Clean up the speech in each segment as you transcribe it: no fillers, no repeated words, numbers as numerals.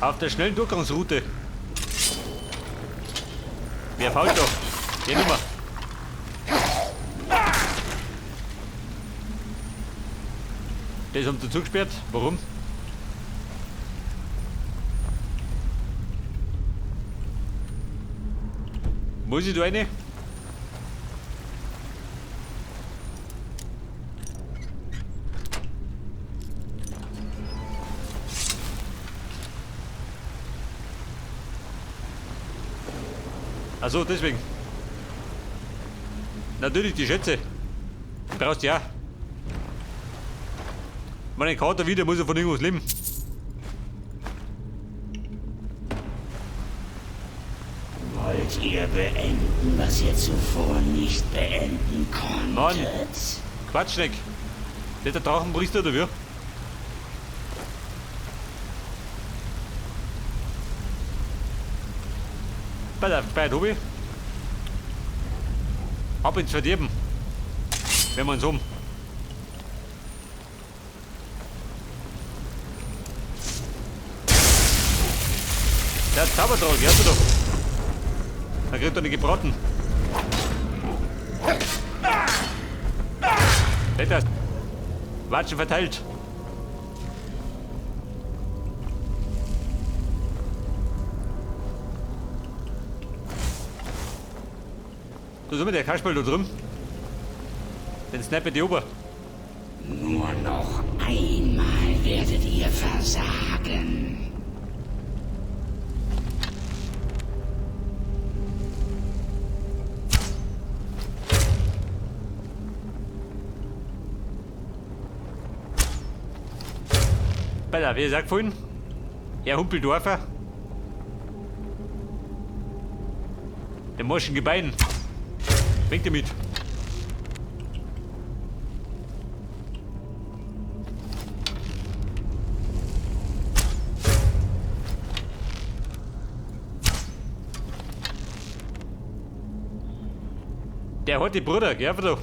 Auf der schnellen Durchgangsroute. Wer fault da? Der Nummer. Das haben sie zugesperrt. Warum? Muss ich da rein? Also deswegen. Natürlich die Schätze. Die brauchst du ja. Meine Kater wieder muss er von irgendwas leben. Wollt ihr beenden, was ihr zuvor nicht beenden konntet? Mann. Quatschneck. Nicht der Drachenpriester oder wie? Bei der bei Tobi. Ab ins Verderben. Wenn wir uns um. Der Zaubertrag, hörst du doch. Da kriegt er nicht gebraten. Nicht Watschen verteilt. Da ist immer der Kasperl da drüben. Den snappe die ober. Nur noch einmal werdet ihr versagen. Pass auf, wie gesagt vorhin, Herr Humpeldorfer. Den morschen Gebein. Bringt er mit. Der hat die Bruder, gell, doch.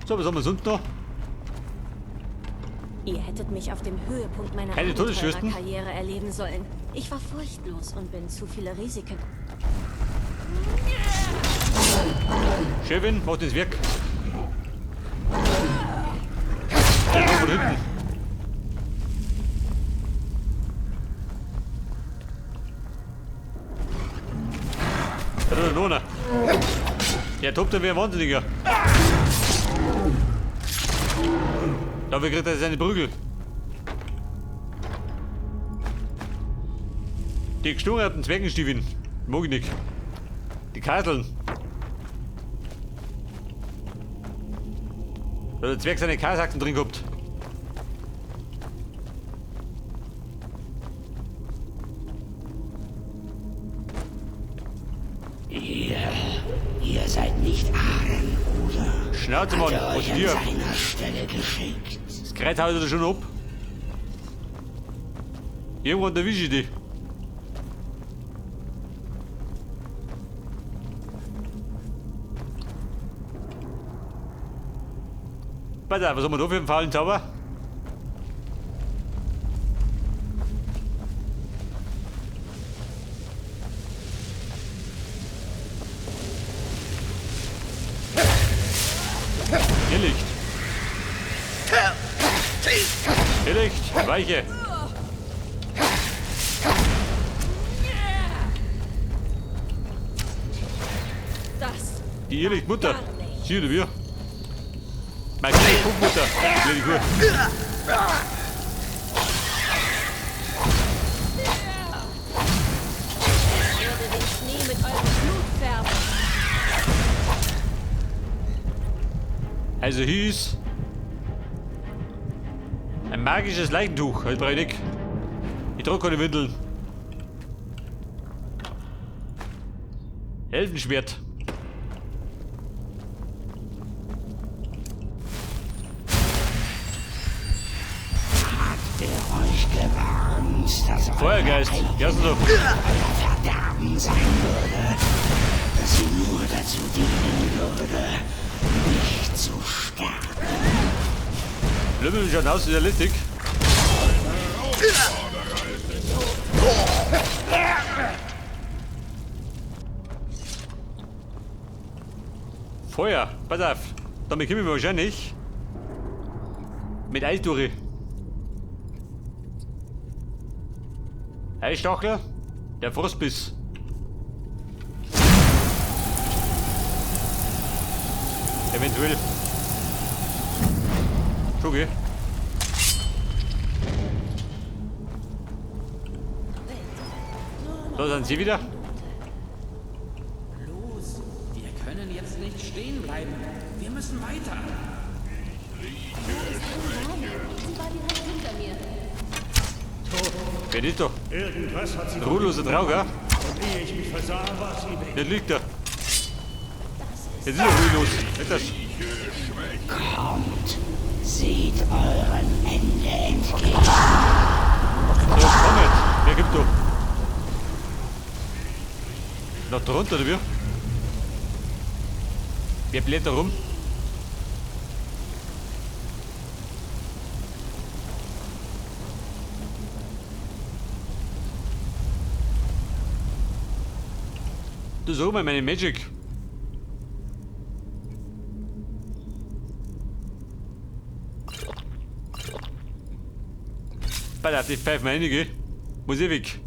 So, was haben wir sonst noch? Ihr hättet mich auf dem Höhepunkt meiner Keine Todesfürsten? Karriere erleben sollen. Ich war furchtlos und bin zu viele Risiken. Chefin, macht das Werk. Der kommt von hinten. Da ist noch einer. Der tobt ja wie ein Wahnsinniger. Dafür kriegt er seine Prügel. Die gestungerten Zwergenstiefeln. Mag ich nicht. Die Kasteln. Da hat der Zwerg seine Kasachsen drin gehabt. Ihr seid nicht Aren, oder? Schnauze, Mann. Hat er Was euch ist an dir? seiner Stelle geschickt? Das Kreuz haut er schon ab. Irgendwann erwische ich dich. Pass auf, was haben wir da für einen faulen Zauber? Irrlicht. Irrlicht, Weiche. Das Die Irrlichtmutter. Gar nicht. Sie oder wir? Meine kleine Puffmutter. Blöde Kuh. Ich werde den Schnee mit eurem Blut färben. Also hier ist ein magisches Leichentuch. Das brauche ich nicht. Ich trage keine Windeln. Elfenschwert. Er euch gewarnt, dass Feuergeist, ja, so. euer Verderben sein würde, dass sie nur dazu dienen würde, mich zu stärken. Lümmel, wie schaut aus, ist ja lästig. Feuer, pass auf. Damit komme ich wahrscheinlich mit Eis durch. Eisstachel, der Frostbiss. Eventuell. Schon, gell? Da sind sie wieder. Los, wir können jetzt nicht stehen bleiben. Wir müssen weiter. Sie war direkt hinter mir. Wer ist da? Irgendwas hat sie Ruheloser Trauger. Und ehe ich mich versah, war sie weg. Der liegt da. Jetzt ist er ruhelos. Nicht das. Kommt, seht eurem Ende entgegen. So, kommet. Wer gibt da? Noch drunter, oder wie? Wer bläht da rum? Du sag mal, meine Magic. Pass auf, die pfeifen einige. Muss ich weg.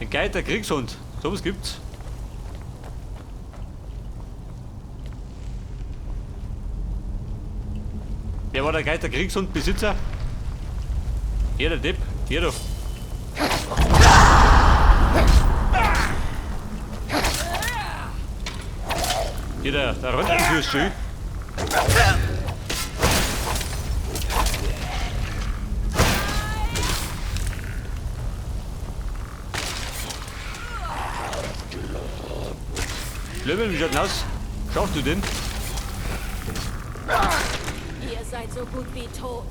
Ein geiter Kriegshund. So was gibt's. Wer war der geiter Kriegshundbesitzer? Hier der Depp. Hier doch. Hier der Röntgenfürst, schön. Löwen, wie schaut denn aus? Schaffst du den? Ihr seid so gut wie tot.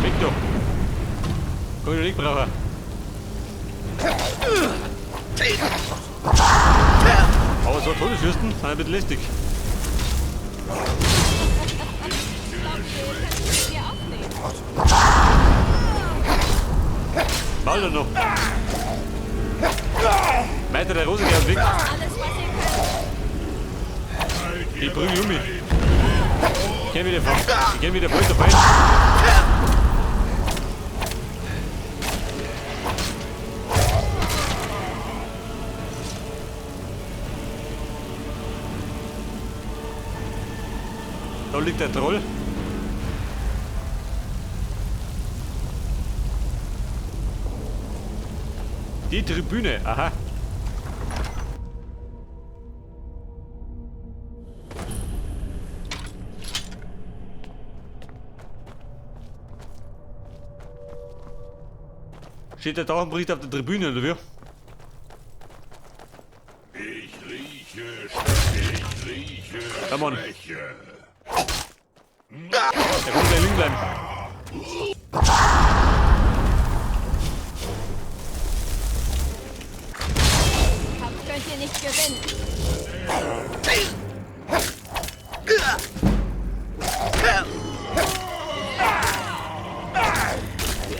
Weg doch. Komm, ich nicht brauchen. Aber so Todesfürsten sind ein bisschen lästig. Mal doch noch. Weiter der Rose geht weg. Ich prügel um mich. Ich geh wieder vor. Ich geh wieder voll dabei. Da liegt der Troll. Die Tribüne, aha. Steht der Drachenbricht auf der Tribüne, oder wie? Ich rieche, Come on. Schwäche. Der kann gleich liegen bleiben. Kampf könnt ihr nicht gewinnen.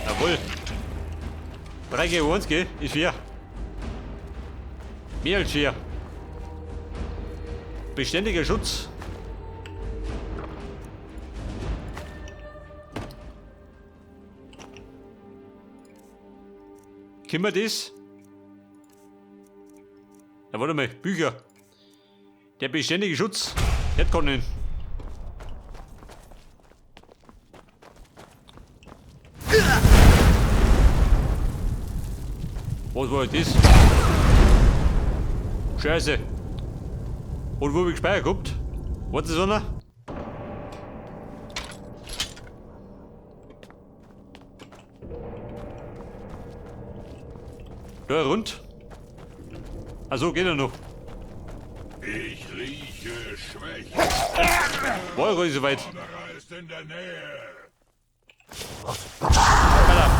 Jawohl. 3 gegen 1, gell? Ist fair. Mehr als fair. Beständiger Schutz. Können wir das? Ja, warte mal, Bücher. Der beständige Schutz. Hätte können. Was war das? Scheiße. Und wo hab ich gespeichert gehabt? War das einer? Da rund. Also geht er noch. Ich rieche Schwäche. War ja so weit. Zauberer ist in der Nähe. Alter.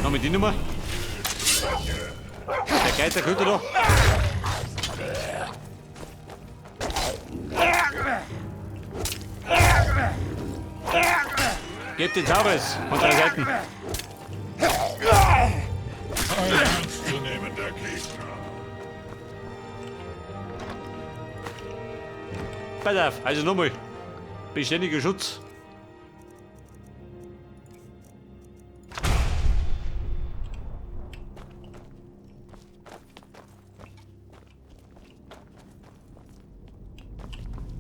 Noch mit die Nummer. Der Geister könnte doch. Gebt den Zauberes von drei Seiten. Kein ernstzunehmender Gegner. Pass auf, also nochmal. Beständiger Schutz.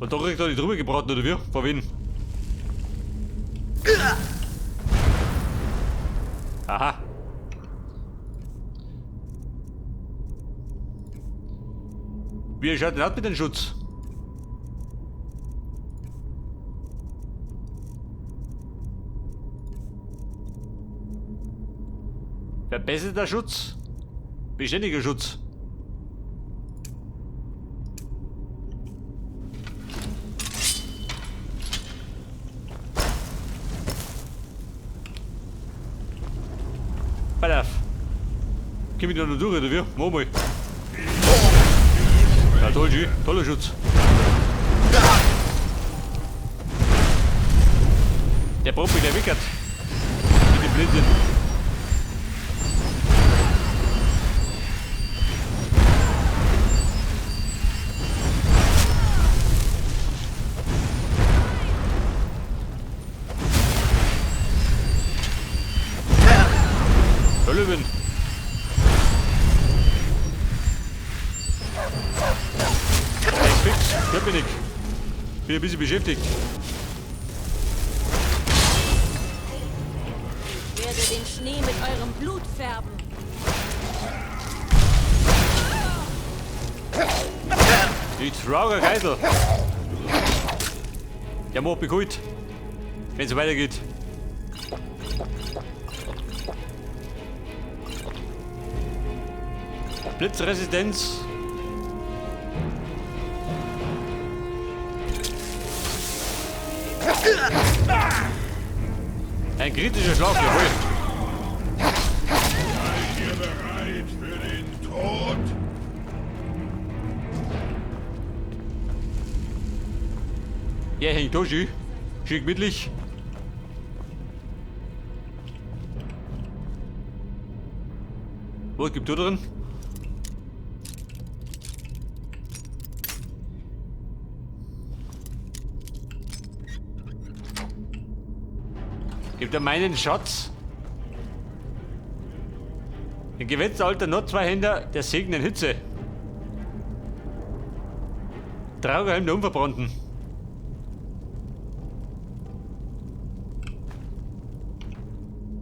Und da kriegt er die drüber gebraten, oder wie? Vor wen? Aha. Wie schaut denn aus mit dem Schutz? Verbesserter Schutz? Beständiger Schutz. Pass auf. Komm ich da noch durch, oder wie? Mach mal. Ja, toll, schön. Toller Schutz. Der braucht mich gleich weckert. Mit dem Blödsinn. Löwen. Echt fix, stört mich nicht. Bin ein bisschen beschäftigt. Ich werde den Schnee mit eurem Blut färben. Die Trauger Geisel. Der macht mich gut, wenn es weitergeht. Blitzresistenz. Ein kritischer Schlag, jawohl. Seid ihr bereit für den Tod? Ja, hängt da schön. Schön gemütlich. Was gibt da drin? Gibt er meinen Schatz? Den Gewächsalter noch zwei Hände der segnen Hitze. Trauerhelm der Unverbrannten.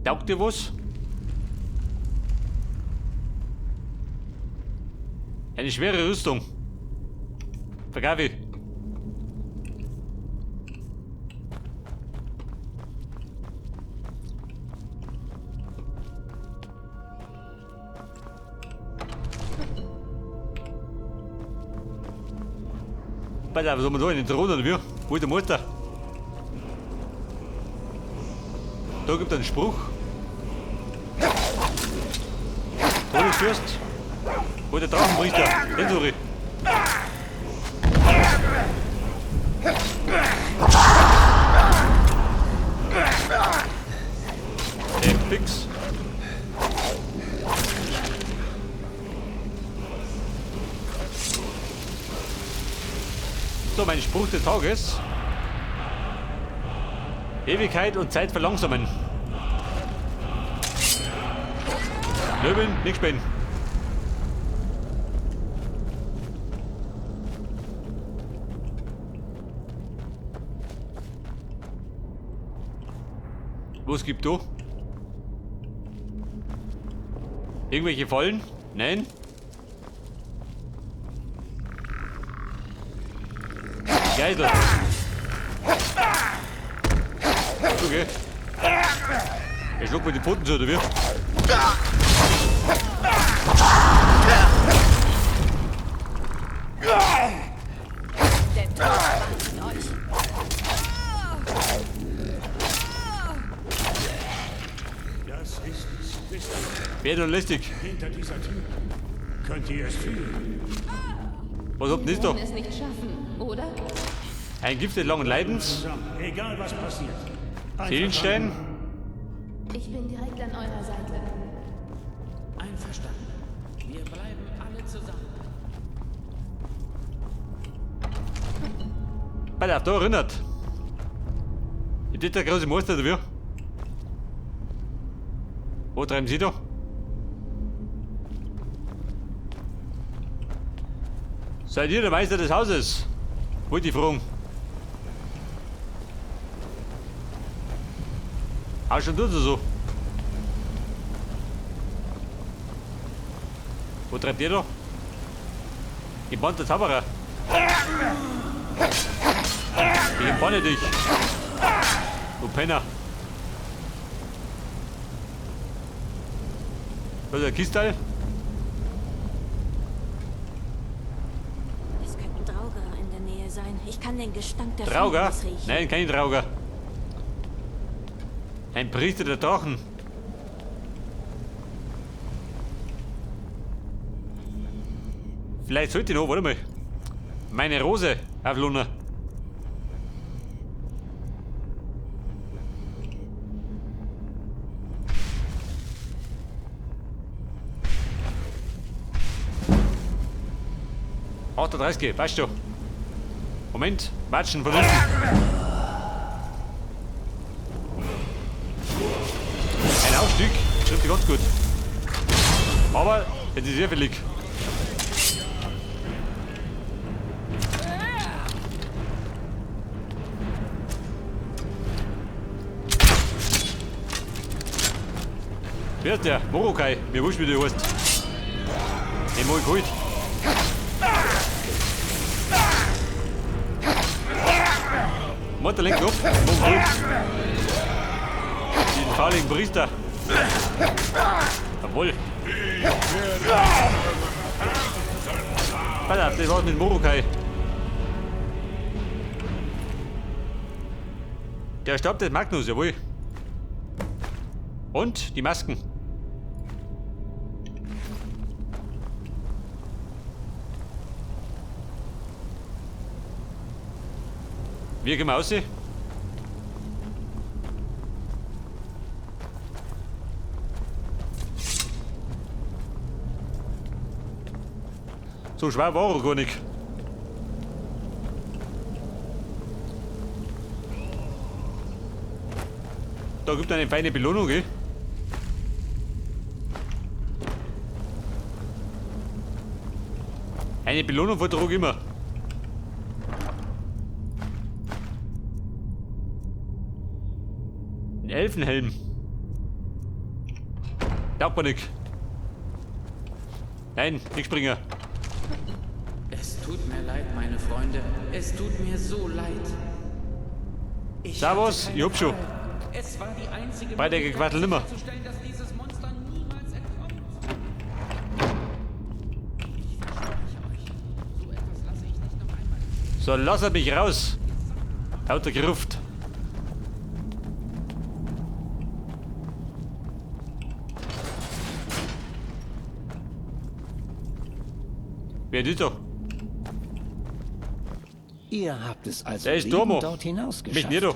Taugt dir was? Eine schwere Rüstung. Vergabe. Pass auf, was haben wir da? In den Thron oder wie? Wo ist der Meister? Da gibt es einen Spruch. Todesfürst. Wo ist der Drachenpriester? Den suche ich. Der fix. So, mein Spruch des Tages. Ewigkeit und Zeit verlangsamen. Löwen, nicht spenden. Was gibt da? Irgendwelche Fallen? Nein? Geisel. Okay. Er schluckt mir die Pfoten zu, oder wie? Der Tod wartet euch. Das ist es. Wisst ihr, Wer denn lästig? hinter dieser Tür. Könnt ihr es fühlen? Was habt denn das da? Wir werden es nicht schaffen, oder? Ein Gift des langen Leidens. Zusammen, egal was passiert. Seelenstein. Ich bin direkt an eurer Seite. Einverstanden. Wir bleiben alle zusammen. Pass auf, da erinnert. Ist das der große Meister oder wie? Wo treiben Sie da? Seid ihr der Meister des Hauses? Wollte ich fragen. Auch schon tut er so. Wo treibt ihr da? Ich band der Zauberer. Ich entbanne dich. Du Penner. Was ist der Kistal? Es könnten Drauger in der Nähe sein. Ich kann den Gestank der Drauger? Finsternis riechen. Nein, kein Drauger. Ein Priester der Drachen. Vielleicht sollte ich noch, warte mal. Meine Rose, Avluna. 38, passt schon. Moment, watschen von unten. Ein Aufstieg, trifft ganz gut. Aber es ist sehr viel. Wer ist der? Morokai. Mir wurscht, wie du heißt. Den mag ich geholt. Motor lenkt ab. Diesen fauligen Priester. Jawohl. Pass auf, das war's mit Morokai. Der Stab des Magnus, jawohl. Und die Masken. Wie gehen wir raus? So schwer war er gar nicht. Da gibt es eine feine Belohnung, gell? Eine Belohnung vertrag ich immer. Ein Elfenhelm. Taugt mir nix. Nein, nicht springen. Es tut mir leid, meine Freunde. Es tut mir so leid. Ich Servus, ich hab schon. Es war die einzige Bei der Gequattel nimmer. sicherzustellen, dass dieses Monster niemals entkommt. Ich verspreche euch, so etwas lasse ich nicht noch einmal. So, lasst mich raus. Lauter Gruft. Wer ist da? Ihr habt es also Der ist lebend dort hinaus Mich geschafft. nicht.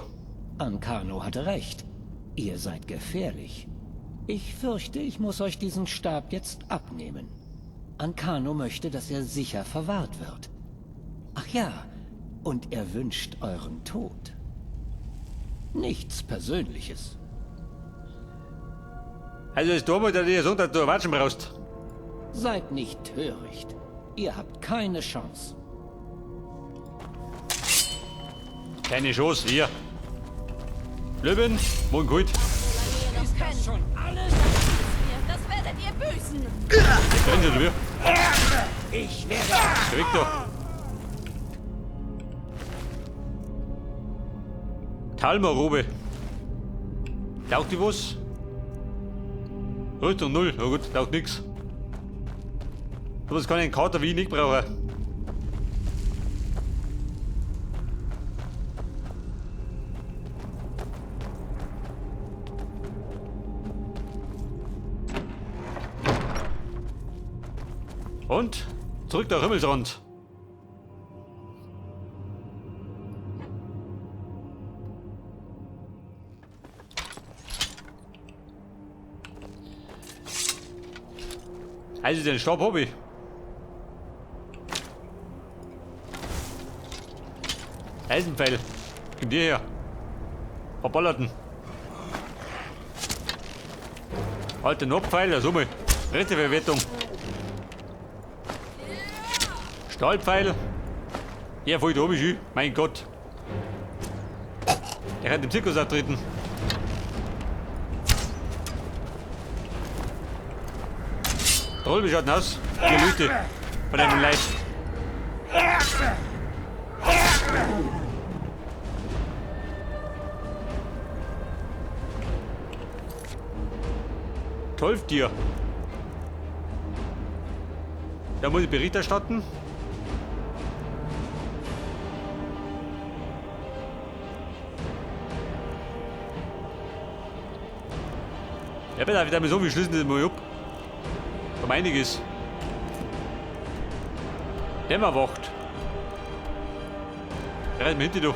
Ancano hatte recht. Ihr seid gefährlich. Ich fürchte, ich muss euch diesen Stab jetzt abnehmen. Ancano möchte, dass er sicher verwahrt wird. Ach ja, und er wünscht euren Tod. Nichts Persönliches. Also ist Dormo, der dir sagt, dass du Watschen brauchst. Seid nicht töricht. Ihr habt keine Chance. Keine Chance, hier. Löwen, morgen gut. Ist das schon alles? Das werdet ihr büßen. Drin sind wir. Ich werde... Geh weg da. Talma-Robe. Taugt die was? Rüstung 0. Na gut, taugt nix. Sowas kann ich einen Kater wie ich nicht brauchen. Und zurück der Himmelsrand. Also den Stab hab ich. Eisenpfeil. Gib dir her. Verballerten. Alter Nordpfeil, der Summe. Dritte Verwertung. Stahlpfeil. Ja, voll da oben ist. Mein Gott. Der kann im Zirkus auftreten. Troll, wie schaut denn aus? Die Leute von deinem Leib. Tolftier. Da muss ich Bericht erstatten. Ja, bitte, wieder mit so viel Schlüssel mal ab. Um einiges. Dämmerwacht. Der rennt mir hinter du.